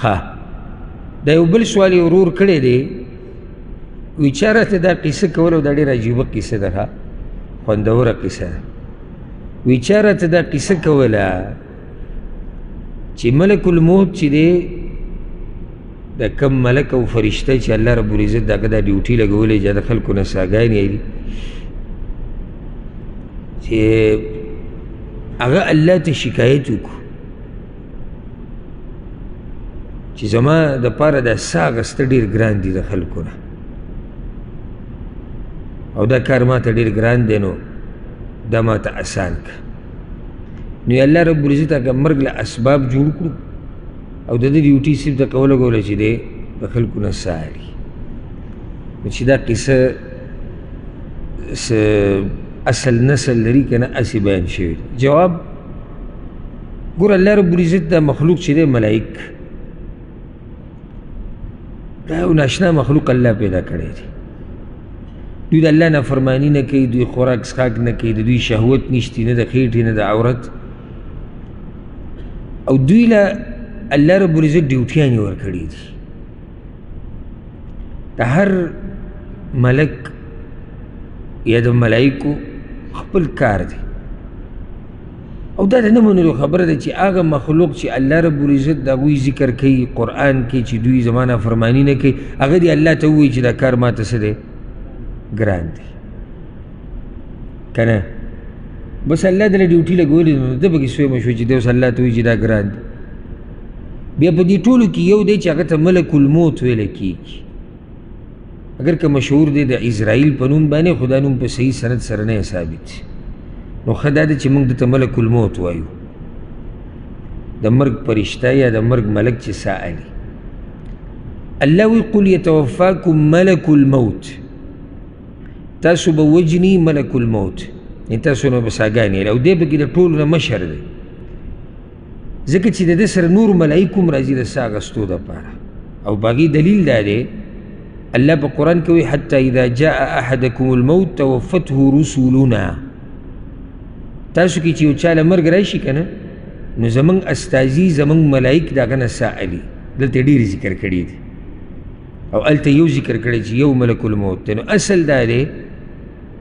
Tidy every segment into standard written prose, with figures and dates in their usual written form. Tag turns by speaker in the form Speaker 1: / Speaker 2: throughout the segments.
Speaker 1: ښه، دا یو بل سوال یې ورور کړی دی، وایي چا راته دا قصه کوله، دا ډېره عجیبه قصه ده، ښه خوندوره قصه ده. وایي چا راته دا قصه کوله چې ملک الموت چې دی، د کم ملک او فرشته چې الله رب العزت د هغه دا ډیوټي لګولې چې د خلکو نه ساګانې دي، چې هغه الله ته شکایت وکړو چې زما دپاره دا ساه اخیسته ډېر ګران دي د خلکو نه، او دا کار ما ته ډېر ګران دی، نو دا ما ته اسان کړه. نو الله رب العزت هغه مرګ له اسباب جوړ کړو او د ده ډیوټي صرف دقه ولګوله چې دی د خلکو نه ساه اخلي. نو چې دا قصه اصل نسل لري که نه، هسې بیان شوې ده. جواب، ګوره الله رب العزت دا مخلوق چې دی ملائک، دا یو ناشنا مخلوق الله پیدا کړی دی. دوی د الله نافرماني نه کوي، دوی خوراک څښاک نه کوي، د دوی شهوت نشتي، نه د خېټې نه د عورت، او دوی له الله رب العزت ډیوټیانې ورکړي دي. د هر ملک یا د ملایکو خپل کار دی، او دا د نه منلو خبره ده چې هغه مخلوق چې الله رب العزت د هغوی ذکر کوي قرآن کې چې دوی زما نافرماني نه کوي، هغه دې الله ته ووایي چې دا کار ما ته څه دی، ګران دی که نه. بس الله دله ډیوټي لګولې ده، نو ده پکې سوی مه شو چې دی اوس الله ته ووایي چې دا ګران دی. بیا په دې ټولو کې یو دی چې هغه ته ملک الموت ویلی کېږي، اگر که مشهور دی د عزرائیل په نوم باندې، خو دا نوم په صحیح سند سره نه ثابت. نو ښه دا ده چې موږ ده ته ملک الموت وایو، د مرګ فرشته یا د مرګ ملک چې ساه اخلي. الله وایي قل یتوفاکم ملک الموت، تاسو به وژني ملک الموت، یعنې تاسو نه به ساګانې اخلي. او دی پکې د ټولو نه مشر دی، ځکه چې د ده سره نور ملایک هم راځي د ساه اخیستو دپاره. او باقي دلیل دا دی، الله په قرآن کې وایي حتی اذا جاء احدکم الموت توفته رسولنا، تاسو کې چې یو چا له مرګ راشي که نه، نو زموږ استازي زموږ ملایک د هغه نه ساه اخلي. دلته ډېر ذکر کړي دي، او هلته یو ذکر کړی چې یو ملک الموت دی. نو اصل دا دی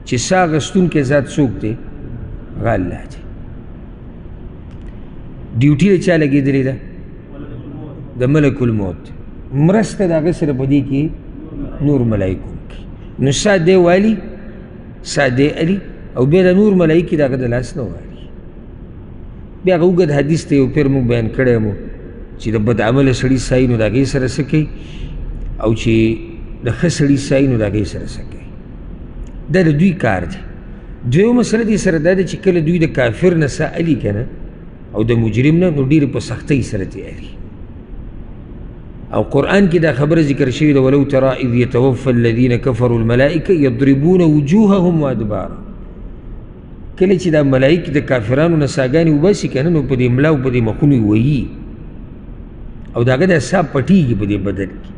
Speaker 1: چې ساه اخیستونکی ذات څوک دی؟ هغه الله دی. ډیوټي د چا لګېدلې ده؟ د ملک الموت. مرسته د هغه سره په دې کې نور ملایکو هم کوي. نو ساه دی والي، ساه دی الي، او بیا د نور ملایکې د هغه د لاس نه والي. بیا هغه اوږد حدیث ته یو پیر موږ بیان کړی مو چې د بدعمله سړي ساه نو د هغې سره څه کوي، او چې د ښه سړي ساه نو د هغې سره څه کوي. دا د دوی کار دی. دویمه مسله دې سره دا ده چې کله دوی د کافر نه ساه الي که نه، او د مجرم نه، نو ډېر په سختۍ سره ترې الي. او قرآن کې دا خبره ذکر شوې ده، ولو ترى اذ يتوفى الذين كفروا الملائکه يضربون وجوههم وادبارهم. کله چې دا ملائک د کافرانو نه ساګانې وباسي که نه، نو په دې ملا او په دې مخونو یې وهي، او د هغه دا ساه پټېږي په دې بدن کې،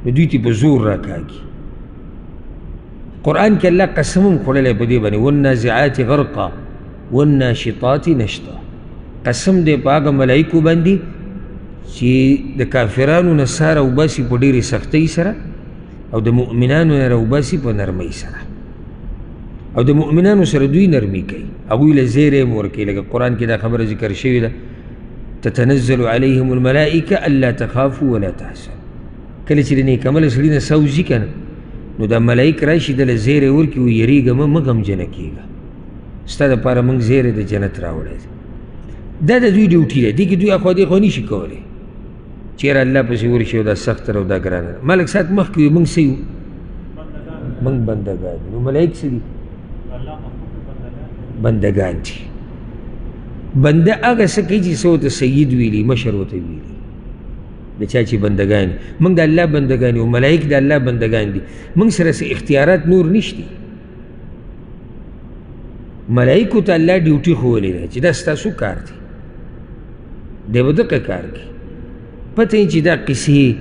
Speaker 1: نو دوی ترې په زور راکاږي. قرآن کې الله قسم هم خوړلی په دې باندې، والنازعات غرقا والناشطات نشطا. قسم دی په هغه ملائکو باندې چې د کافرانو نه ساه راوباسي په ډېرې سختۍ سره، او د مؤمنانو نه راوباسي په نرمۍ سره. او د مؤمنانو سره دوی نرمي کوي، هغوی له زیری هم ورکوي. لکه قرآن کې دا خبره ذکر شوې ده، تتنزل علیهم الملائکه الا تخافوا ولا تحزنوا. کله چې د نیک عمله سړي نه ساه وځي که نه، نو دا ملائک راشي ده له زیری ورکړي، وایي یېرېږه مه، مه غمجنه کېږه، ستا دپاره موږ زیری د جنت راوړی دی. دا د دوی ډیوټي ده، دې کې دوی اخوا دې خوا نشي کولی چې یاره الله پسې ورشي او دا سخته ده او دا ګرانه ده. ما لږ ساعت مخکې وویل موږ څه یو؟ موږ بندګان یو. نو ملایک څه دي؟ بندګان دي. بنده هغه څه کوي چې څه ورته سید ویلي، مشر ورته ویلي، د چا چې بندګان. موږ د الله بندګان یو، ملایک د الله بندګان دي، موږ سره څه اختیارات نور نشتي. ملایکو ته الله ډیوټي ښوولې ده چې دا ستاسو کار دی، دی به دقه کار کوي. پته یې چې دا قصې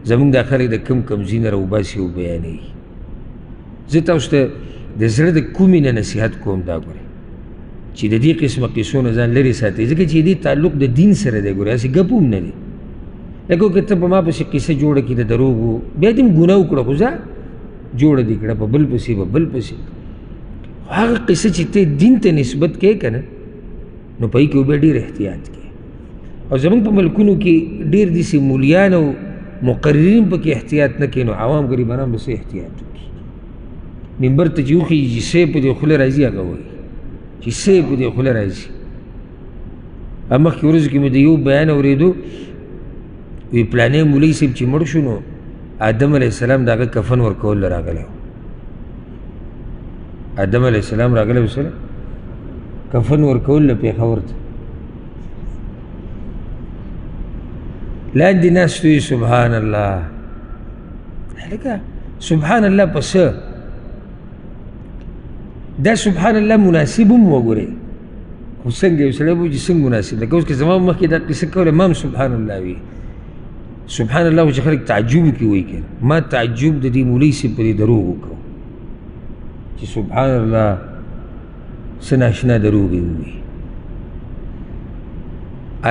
Speaker 1: زموږ دا خلک د کم کم ځای نه راوباسي او بیانوي. زه تاسو ته د زړه د کومې نه نصیحت کوم، دا ګورئ چې د دې قسمه قصو نه ځان لرې ساتئ، ځکه چې دې تعلق د دین سره دی. ګورئ هسې ګپ هم نه دی. لکه که ته په ما پسې قصه جوړه کړې د دروغو، بیا دې هم ګناه وکړه، خو ځه جوړه دې کړه په بل پسې په بل پسې. خو هغه قصه چې ته دین ته نسبت کوې که نه، نو په هغې کې بیا ډېر احتیاط کوې. او زموږ په ملکونو کې ډېر داسې مولیان او مقررین پکې احتیاط نه کوي، نو عوام غریبانان به څه احتیاط وکړي؟ منبر ته چې وخېژي چې څه په دې خوله راځي هغه وایي، چې څه په دې خوله راځي. مخکې ورځو کې مې د یو بیان اورېدو، وی پلانی مولوي صاحب چې مړ شو نو آدم علیه السلام د هغه کفن ورکول له راغلی و. آدم علیه السلام راغلی و سره کفن ورکول له پېښور ته. لاندې ناست وي سبحان الله. هلکه سبحان الله په څه؟ دا سبحان الله مناسب هم وګورئ، خو څنګه یو سړی وایي چې څنګه مناسب؟ لکه اوس که زما مخکې دا قصه کوله، ما هم سبحان الله وي. سبحان الله خو چې خلک تعجب وکړي وایي که نه، ما تعجب د دې مولوي صاحب په دې دروغ وکړو چې سبحان الله څه ناشنا دروغ یې ووایي.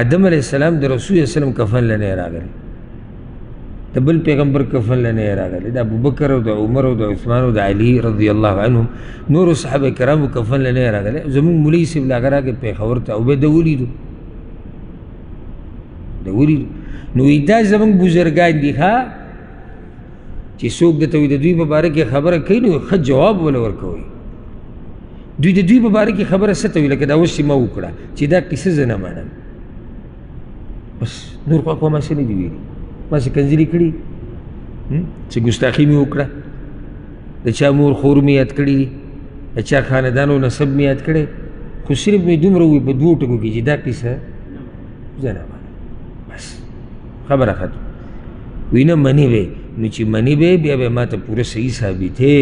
Speaker 1: آدم علیه السلام د رسول الله وسلم کفن له نه راغلی، د بل پیغمبر کفن له نه راغلی، د ابوبکر او د عمر او د عثمان او د علي رضی الله عنهم نورو صحابه کرامو کفن له نه راغلی. زموږ مولوي صاحب له هغه راغی پېښور ته او بیا ده ولیدو، ده ولیدو. نو وایي دا زموږ بزرګان دي ښه، چې څوک درته وایي د دوی په باره کې خبره کوي نو ښه جواب وله ورکوي. دوی د دوی په باره کې خبره څه ته وایي؟ لکه دا اوس چې ما وکړه چې دا قصه زه نه منم، بس نور خو اخوا ما څه نه دي ویلي، ما څه کنځلې کړي، څه ګستاخي مې وکړه، د چا مور خور مې یاد کړي دي، د چا خاندان او نسب مې یاد کړی، خو صرف مې دومره ووایي په دوو ټکو کې چې دا قصه زه نه منم، بس خبره ختم. وایي نه منې به، نو چې منې به بیا به ما ته پوره صحیح ثابتې.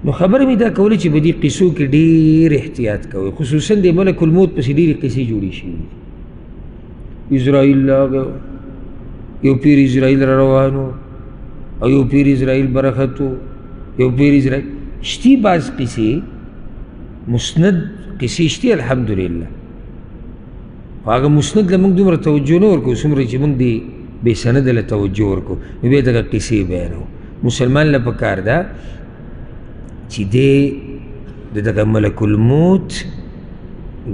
Speaker 1: نو خبره مې دا کوله چې په دې قصو کې ډېر احتیاط کوئ، خصوصا د ملک الموت پسې ډېرې قصې جوړې شوي دي. اسرائیل راغی، یو پیر اسرائیل را روان و، او یو پیر اسرائیل برخت و، یو پیر اسرائیل شتي. بعض قصې مسند قصې شتي الحمدلله، خو هغه مسند له موږ دومره توجه نه ورکوو څومره چې موږ دې بې سنده له توجه ورکوو. نو بیا دغه قصې بیانوو. مسلمان له پکار ده چې دی د دغه ملک الموت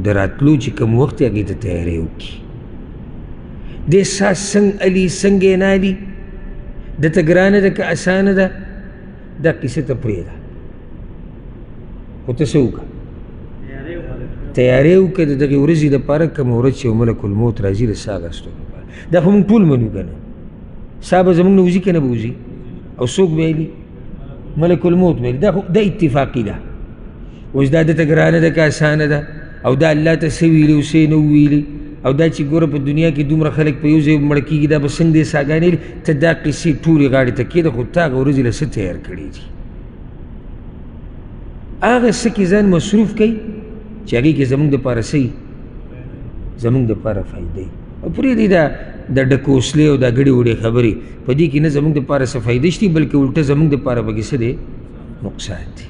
Speaker 1: د راتلو چې کوم وخت دی هغې ته تیاری وکړي. دی ساه څنګه الي څنګه یې نه الي، ده ته ګرانه ده که اسانه ده، دا قصه ته پرېږده. خو ته څه وکړه؟ تیاری وکړه د دغې ورځې دپاره کومه ورځ چې ملک الموت راځي د ساه اخیستو لپاره. دا خو موږ ټول منو که نه، ساه به زموږ نه وځي که نه به وځي؟ او څوک به الي؟ ملک الموت به الي. دا خو دا اتفاقي ده. اوس دا ده ته ګرانه ده که اسانه ده، او دا الله ته څه ویلي او څه یې نه وویلي، او دا چې ګوره په دنیا کې دومره خلک په یو ځای مړه کېږي دا به څنګه دې ساګانې الي؟ ته دا قصې ټولې غاړې ته کښېږده، خو تا هغه ورځې له څه تیار کړي دي؟ هغه څه کې ځان مصروف کوي چې هغې کې زموږ دپاره څه وي؟ زموږ دپاره فایده وي. او پرېږدئ دا د ډکوسلې او دا ګړې وړې خبرې، په دې کې نه زموږ دپاره څه فایده شته، بلکې الټه زموږ دپاره پکې څه دی؟ نقصان دی.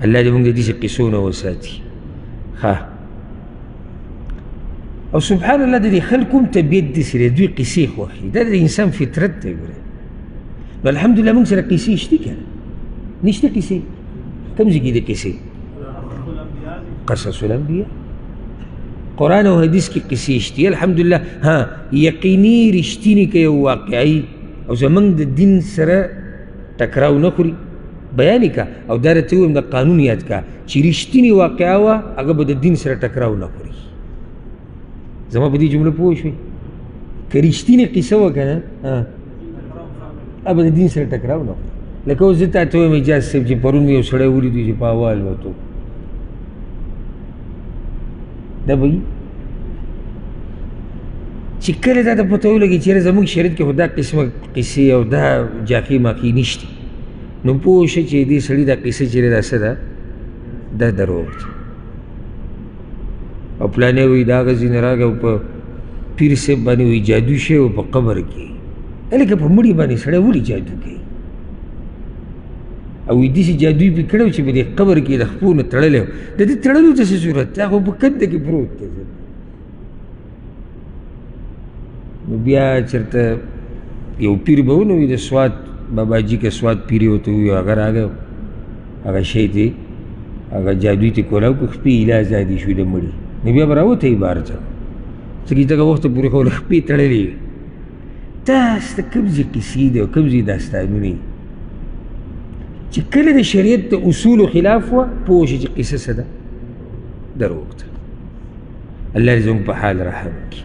Speaker 1: الله دې موږ د داسې قصو نه وساتي. ښه، او سبحان الله د دې خلکو هم طبیعت داسې دی، دوی قصې خوښوي، دا د انسان فطرت دی. ګورئ نو الحمدلله موږ سره قصې شته که نه؟ نشته قصې؟ کوم ځای کې دي قصې؟ قصص الانبیاء، قرآن او حدیث کې قصې شته الحمدلله. ها یقیني رښتیني که یو واقعي او زموږ د دین سره ټکراو نه خوري بیان یې کړه. او دا راته ووایم د قانون یاد کړه چې رښتیني واقعه وه هغه به د دین سره ټکراو نه خوري. زما په دې جمله پوه شوې؟ که رښتینې قصه وه که نه هغه به د دین سره ټکراو نه خوري. لکه اوس زه تا ته وایم اعجاز صاحب چې پرون مې یو سړی ولیدو چې په هوا الوتو، دا به چې کله دا ته پته ولګي چې زموږ شریعت کې خو دا قسمه قصې او دا جاقې ماقې نشته، نو پوه شه چې دې سړي دا قصه چې دا څه ده، دا دروغ دی. او پلانی وایي د هغه ځای نه راغی او په پیر صاحب باندې وایي جادو شوی او په قبر کې. هلکه په مړي باندې سړی ولې جادو کوي؟ او وایي داسې جادو یې پرې کړی چې په دې قبر کې د خپو نه تړلی و. د دې تړلو ته څه ضرورت دی؟ هغه په کنده کې پروت دی. نو بیا چېرته یو پیر به ونه وي د سوات باباجي که سوات پیر یې ورته ووایي، هغه راغی، هغه شی ته هغه جادوی ته کولاو کړو، خپې ایله ازادې شوې د مړي. نو بیا به راوتی بهر ته، ځکه چې دغه وخته پورې خو له خپې تړلې وي. تاسو ته کوم ځای کیسې دي او کوم ځای داستانونه دي چې کله د شریعت د اصولو خلاف وه، پوه شي چې قصه څه ده، دروغ ده. الله دې زموږ په حال رحم وکړي.